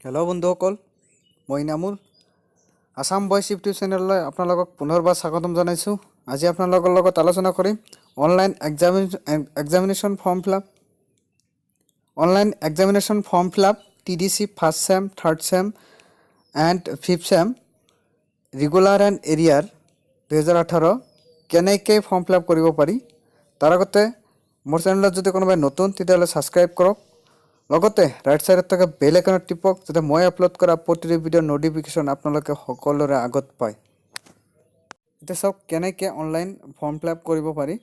Hello' বন্ধুসকল, মই Inamul, Assam বইচ YouTube চেনেললৈ আপোনালোকক পুনৰবাৰ স্বাগতম জনাইছোঁ। আজি আপোনালোকৰ লগত আলোচনা কৰিম online examination form fill up, online examination form fill up TDC first sem, third sem and fifth sem regular and arrear 2018 কেনেকৈ ফৰ্ম ফিল আপ কৰিব পাৰি। তাৰ আগতে মোৰ চেনেলত যদি কোনোবাই নতুন, তেতিয়াহ'লে ছাবস্ক্ৰাইব কৰক, লগতে ৰাইট ছাইডত থকা বেল আইকনত টিপক, যাতে মই আপলোড কৰা প্ৰতিটো ভিডিঅ'ৰ ন'টিফিকেশ্যন আপোনালোকে সকলোৰে আগত পায়। এতিয়া চাওক কেনেকৈ অনলাইন ফৰ্ম ফিল আপ কৰিব পাৰি,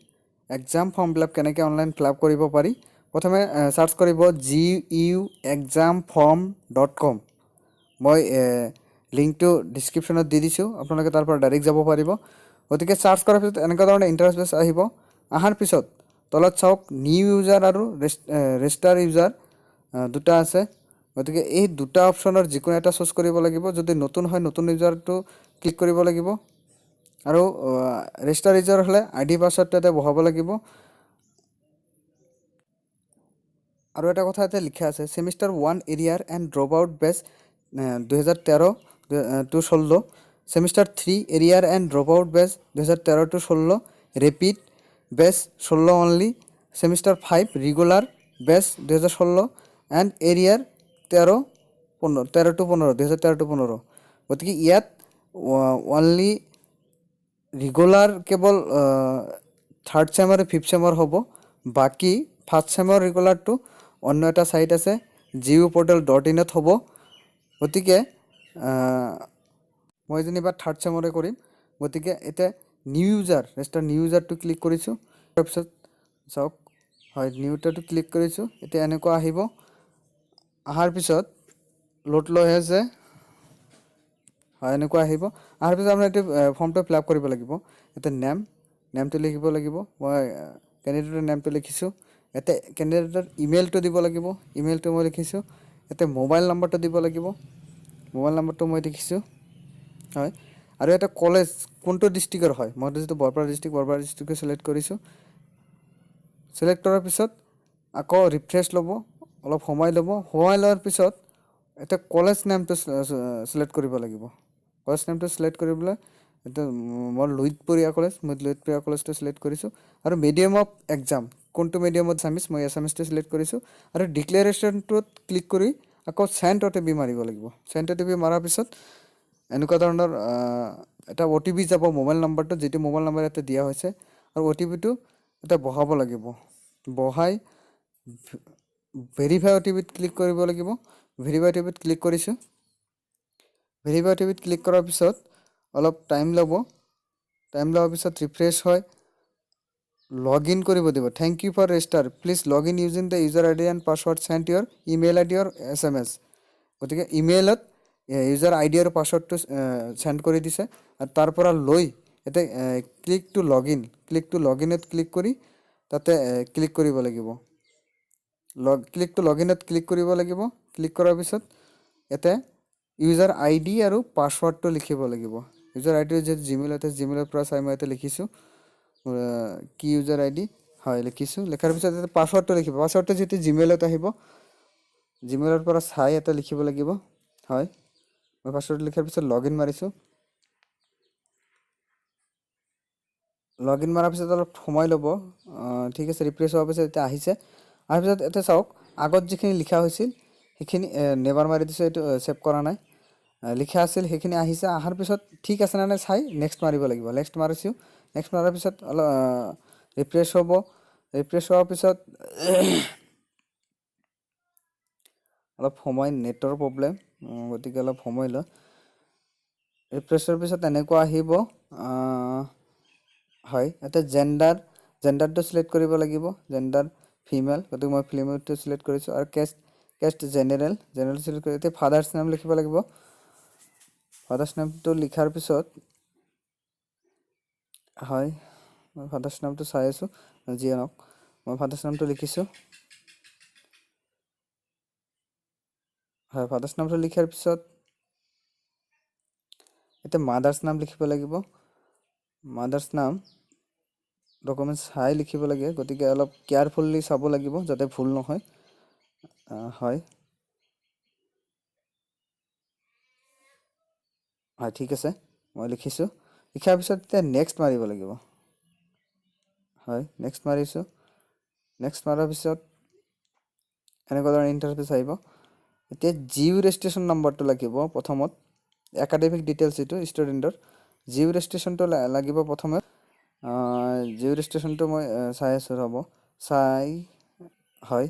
এক্সাম ফৰ্ম ফিল আপ কেনেকৈ অনলাইন ফিল আপ কৰিব পাৰি। প্ৰথমে চাৰ্চ কৰিব guexamform.com। মই লিংকটো ডিছক্ৰিপশ্যনত দি দিছোঁ, আপোনালোকে তাৰ পৰা ডাইৰেক্ট যাব পাৰিব। গতিকে চাৰ্চ কৰাৰ পিছত এনেকুৱা ধৰণৰ ইণ্টাৰফেচ আহিব। অহাৰ পিছত তলত চাওক, নিউ ইউজাৰ আৰু ৰেজিষ্টাৰ ইউজাৰ দুটা আছে। গতিকে এই দুটা অপশ্যনৰ যিকোনো এটা চুজ কৰিব লাগিব। যদি নতুন হয়, নতুন ইউজাৰটো ক্লিক কৰিব লাগিব আৰু ৰেজিষ্টাৰ ইউজাৰ হ'লে আই ডি পাছৱৰ্ডটো ইয়াতে বহাব লাগিব। আৰু এটা কথা ইয়াতে লিখা আছে, semester 1 arrear and drop out batch 2013 to 16, semester 3 arrear and drop out batch 2013 to 16, rapid batch 16 only, semester 5 regular batch 2016 and arrear 13 15, 13 to 15, 2013 two 15। গতিকে ইয়াত অনলি ৰেগুলাৰ কেৱল থাৰ্ড চেম আৰু ফিফ্থ চেমৰ হ'ব। বাকী ফাৰ্ষ্ট চেমৰ ৰেগুলাৰটো অন্য এটা ছাইট আছে, GU portal.inত হ'ব। গতিকে মই যেনিবা থাৰ্ড চেমৰে কৰিম। গতিকে এতিয়া নিউ ইউজাৰ, ৰেজিষ্টাৰ নিউ ইউজাৰটো ক্লিক কৰিছোঁ। তাৰপিছত চাওক, হয়, নিউটাটো ক্লিক কৰিছোঁ। এতিয়া এনেকুৱা আহিব। অহাৰ পিছত লোড লৈ আছে। হয়, এনেকুৱা আহিব। অহাৰ পিছত আপোনাৰ এইটো ফৰ্মটো ফিল আপ কৰিব লাগিব। এতিয়া নেমটো লিখিব লাগিব। মই কেণ্ডিডেটৰ নেমটো লিখিছোঁ। ইয়াতে কেণ্ডিডেটৰ ইমেইলটো দিব লাগিব, ইমেইলটো মই লিখিছোঁ। ইয়াতে মোবাইল নম্বৰটো দিব লাগিব, মোবাইল নম্বৰটো মই লিখিছোঁ। হয়, আৰু ইয়াতে কলেজ কোনটো ডিষ্ট্ৰিক্টৰ হয়, মই যিটো বৰপেটা ডিষ্ট্ৰিক্ট, বৰপেটা ডিষ্ট্ৰিক্টটো চিলেক্ট কৰিছোঁ। চিলেক্ট কৰাৰ পিছত আকৌ ৰিফ্ৰেছ ল'ব, অলপ সময় ল'ব। সময় লোৱাৰ পিছত এতিয়া কলেজ নেমটো চিলেক্ট কৰিব লাগিব। কলেজ নেমটো চিলেক্ট কৰিবলৈ এতিয়া মোৰ লুইতপৰীয়া কলেজ, মই লুইতপৰীয়া কলেজটো চিলেক্ট কৰিছোঁ। আৰু মিডিয়াম অফ এক্সাম কোনটো মিডিয়ামত, আছামিছ, মই এছামিছটো চিলেক্ট কৰিছোঁ। আৰু ডিক্লেৰেশ্যনটোত ক্লিক কৰি আকৌ চেণ্ড অ' টি পি মাৰিব লাগিব। চেণ্ড অ' টি পি মৰাৰ পিছত এনেকুৱা ধৰণৰ এটা অ' টি পি যাব মোবাইল নম্বৰটোত, যিটো মোবাইল নম্বৰ ইয়াতে দিয়া হৈছে। আৰু অ' টি পিটো এটা বহাব লাগিব। বহাই ভেৰিফাই অ' টি পিত ক্লিক কৰিব লাগিব। ভেৰিফাই অ' টি পিত ক্লিক কৰিছোঁ। ভেৰিফাই অ' টি পিত ক্লিক কৰাৰ পিছত অলপ টাইম ল'ব। টাইম লোৱাৰ পিছত ৰিফ্ৰেছ হয় লগ ইন কৰিব দিব। "Thank you for register. Please log in using the user ID and password send your email ID or SMS." গতিকে ইমেইলত ইউজাৰ আই ডি আৰু পাছৱৰ্ডটো চেণ্ড কৰি দিছে আৰু তাৰ পৰা লৈ ইয়াতে click to log in, click to log ইনত click কৰি তাতে ক্লিক কৰিব লাগিব। ক্লিক টু লগ ইনত ক্লিক কৰিব লাগিব। ক্লিক কৰাৰ পিছত ইয়াতে ইউজাৰ আই ডি আৰু পাছৱৰ্ডটো লিখিব লাগিব। ইউজাৰ আই ডি যিহেতু জিমেইল আছে, জিমেইলৰ পৰা চাই মই ইয়াতে লিখিছোঁ। কি ইউজাৰ আই ডি হয়, লিখিছোঁ। লিখাৰ পিছত ইয়াতে পাছৱৰ্ডটো লিখিব। পাছৱৰ্ডটো যিহেতু জিমেইলত আহিব, জিমেইলৰ পৰা চাই ইয়াতে লিখিব লাগিব। হয়, মই পাছৱৰ্ডটো লিখাৰ পিছত লগ ইন মাৰিছোঁ। লগ ইন মাৰাৰ পিছত অলপ সময় ল'ব। ঠিক আছে, ৰিফ্ৰেছ হোৱাৰ পিছত এতিয়া আহিছে। অহাৰ পিছত এতিয়া চাওক, আগত যিখিনি লিখা হৈছিল সেইখিনি নেভাৰ মাৰি দিছোঁ, এইটো ছেভ কৰা নাই। লিখা আছিল সেইখিনি আহিছে। অহাৰ পিছত ঠিক আছে নে নাই চাই নেক্সট মাৰিব লাগিব। নেক্সট মাৰিছোঁ। নেক্সট মাৰাৰ পিছত অলপ ৰিফ্ৰেছ হ'ব। ৰিফ্ৰেছ হোৱাৰ পিছত অলপ সময়, নেটৰ প্ৰব্লেম, গতিকে অলপ সময় লয়। ৰিফ্ৰেছৰ পিছত এনেকুৱা আহিব। হয়, ইয়াতে জেণ্ডাৰটো চিলেক্ট কৰিব লাগিব। জেণ্ডাৰ ফিমেল, গতিকে মই ফিমেলটো চিলেক্ট কৰিছোঁ। আৰু কেষ্ট জেনেৰেল চিলেক্ট কৰি এতিয়া ফাদাৰ্ছ নাম লিখিব লাগিব। ফাদাৰ্ছ নামটো লিখাৰ পিছত, হয়, মই ফাদাৰ্ছ নামটো চাই আছোঁ। যিয়ে নহওক, মই ফাদাৰ্ছ নামটো লিখিছোঁ। হয়, ফাদাৰ্ছ নামটো লিখাৰ পিছত এতিয়া মাদাৰ্ছ নাম লিখিব লাগিব। মাদাৰ্ছ নাম ডকুমেণ্টছ চাই লিখিব লাগে, গতিকে অলপ কেয়াৰফুল্লি চাব লাগিব যাতে ভুল নহয়। হয়। হয়, ঠিক আছে, মই লিখিছোঁ। লিখাৰ পিছত এতিয়া নেক্সট মাৰিব লাগিব। হয়, নেক্সট মাৰিছোঁ। নেক্সট মাৰাৰ পিছত এনেকুৱা ধৰণৰ ইণ্টাৰফেচ আহিব। এতিয়া জিউ ৰেজিষ্ট্ৰেশ্যন নম্বৰটো লাগিব প্ৰথমত, একাডেমিক ডিটেইলছ এইটো ষ্টুডেণ্টৰ জিউ ৰেজিষ্ট্ৰেশ্যনটো লাগিব প্ৰথমে। জিউ ৰেজিষ্ট্ৰেশ্যনটো মই চাই আছোঁ, ৰ'ব চাই। হয়,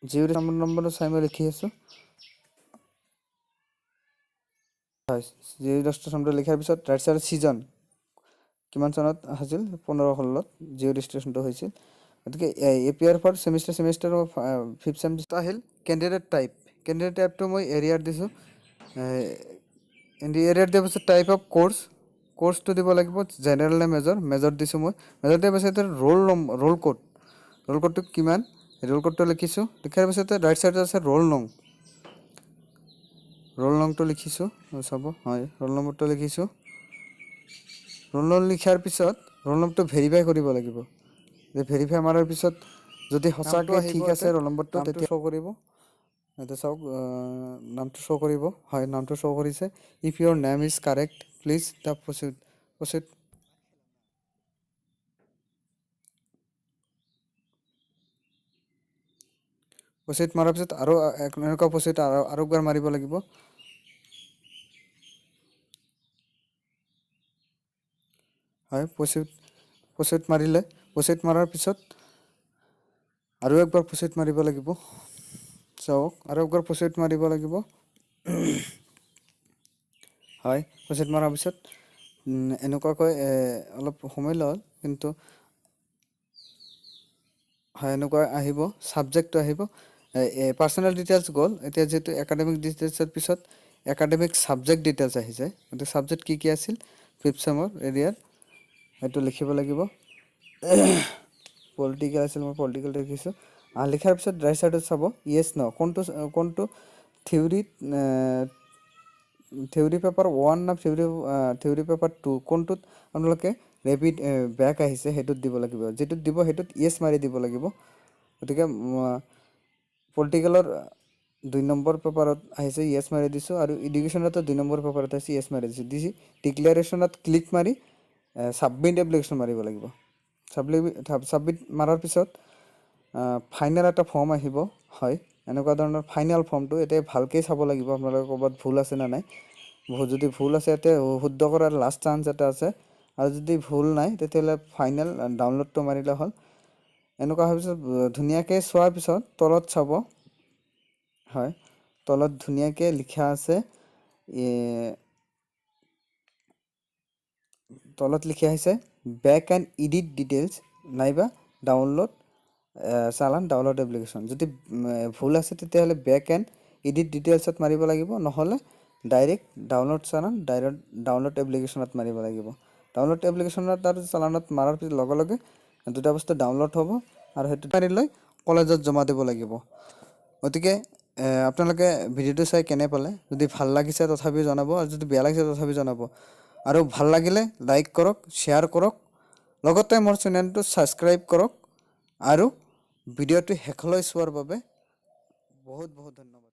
জিউ নম্বৰটো চাই মই লিখি আছোঁ। হয়, জিউ ৰেজিষ্ট্ৰেশ্যনটো লিখাৰ পিছত ৰাইট চাইডত ছিজন কিমান চনত আছিল, 15-16ত জিঅ' ৰেজিষ্ট্ৰেশ্যনটো হৈছিল। গতিকে এ P R for semester, semester fifth sem আহিল। কেণ্ডিডেট টাইপ, কেণ্ডিডেট টাইপটো মই এৰিয়াৰ দিছোঁ। এৰিয়াৰ দিয়াৰ পিছত টাইপ অফ ক'ৰ্চ, ক'ৰ্চটো দিব লাগিব, জেনেৰেল নে মেজৰ, মেজৰ দিছোঁ মই। মেজৰ দিয়াৰ পিছত roll number, roll code, roll কোডটো কিমান, ৰোল কোডটো লিখিছোঁ। লিখাৰ পিছতে ৰাইট চাইডত আছে ৰোল নং, ৰোল নংটো লিখিছোঁ, চাব। হয়, ৰোল নম্বৰটো লিখিছোঁ। ৰোল নং লিখাৰ পিছত ৰোল নম্বৰটো ভেৰিফাই কৰিব লাগিব। যে ভেৰিফাই মাৰাৰ পিছত যদি সঁচাকৈ ঠিক আছে ৰোল নম্বৰটো, তেতিয়া শ্ব' কৰিব। এতিয়া চাওক, নামটো শ্ব' কৰিব। হয়, নামটো শ্ব' কৰিছে। If your name is correct, please the proceed, proceed proceed মৰাৰ পিছত আৰু এনেকুৱা প্ৰচিড আৰু একবাৰ মাৰিব লাগিব। হয়, প্ৰচিড মাৰিলে, প্ৰচিড মৰাৰ পিছত আৰু একবাৰ প্ৰচিড মাৰিব লাগিব। চাওক, আৰু একবাৰ প্ৰচিড মাৰিব লাগিব। হয়, প্ৰচিড মৰাৰ পিছত এনেকুৱাকৈ অলপ সময় লয় কিন্তু। হয়, এনেকুৱা আহিব, ছাবজেক্টটো আহিব, পাৰ্চনেল ডিটেইলছ গ'ল। এতিয়া যিহেতু একাডেমিক ডিটেইলছৰ পিছত একাডেমিক ছাবজেক্ট ডিটেইলছ আহিছে, গতিকে ছাবজেক্ট কি কি আছিল ফিফ্থ চেমৰ এৰিয়াৰ সেইটো লিখিব লাগিব। পলিটিকেল আছিল, মই পলিটিকেল লিখিছোঁ। লিখাৰ পিছত ৰাইট চাইডত চাব, য়েছ ন, কোনটো থিয়ৰী পেপাৰ 1 না থিয়ৰী পেপাৰ 2, কোনটোত আপোনালোকে ৰেপিড বেক আহিছে সেইটোত দিব লাগিব। যিটোত দিব সেইটোত য়েছ মাৰি দিব লাগিব। গতিকে পলিটিকেলৰ 2 নম্বৰ পেপাৰত আহিছে, য়েছ মাৰি দিছোঁ। আৰু এডুকেশ্যনতো 2 নম্বৰ পেপাৰত আহিছে, য়েছ মাৰি দিছোঁ। দিছি ডিক্লেৰেশ্যনত ক্লিক মাৰি ছাবমিট এপ্লিকেশ্যন মাৰিব লাগিব। ছাবমিট মাৰাৰ পিছত ফাইনেল এটা ফৰ্ম আহিব। হয়, এনেকুৱা ধৰণৰ ফাইনেল ফৰ্মটো এতিয়া ভালকৈ চাব লাগিব আপোনালোকে ক'ৰবাত ভুল আছে নে নাই। যদি ভুল আছে এতিয়া শুদ্ধ কৰাৰ লাষ্ট চান্স এটা আছে, আৰু যদি ভুল নাই তেতিয়াহ'লে ফাইনেল ডাউনলোডটো মাৰিলে হ'ল। এনেকুৱা হোৱাৰ পিছত ধুনীয়াকৈ চোৱাৰ পিছত তলত চাব। হয়, তলত ধুনীয়াকৈ লিখা আছে, তলত লিখা আহিছে বেক এণ্ড এডিট ডিটেইলছ নাইবা ডাউনলোড চালান ডাউনলোড এপ্লিকেশ্যন। যদি ভুল আছে তেতিয়াহ'লে বেক এণ্ড এডিট ডিটেইলছত মাৰিব লাগিব, নহ'লে ডাইৰেক্ট ডাউনলোড চালান ডাইৰেক্ট ডাউনলোড এপ্লিকেশ্যনত মাৰিব লাগিব। ডাউনলোড এপ্লিকেশ্যনত আৰু চালানত মাৰাৰ পিছত লগে লগে দুটা বস্তু ডাউনলোড হ'ব আৰু সেইটো মাৰি লৈ কলেজত জমা দিব লাগিব। গতিকে আপোনালোকে ভিডিঅ'টো চাই কেনে পালে, যদি ভাল লাগিছে তথাপিও জনাব, আৰু যদি বেয়া লাগিছে তথাপিও জনাব। আৰু ভাল লাগিলে লাইক কৰক, শ্বেয়াৰ কৰক, লগতে মোৰ চেনেলটো ছাবস্ক্ৰাইব কৰক। আৰু ভিডিঅ'টো শেষলৈ চোৱাৰ বাবে বহুত বহুত ধন্যবাদ।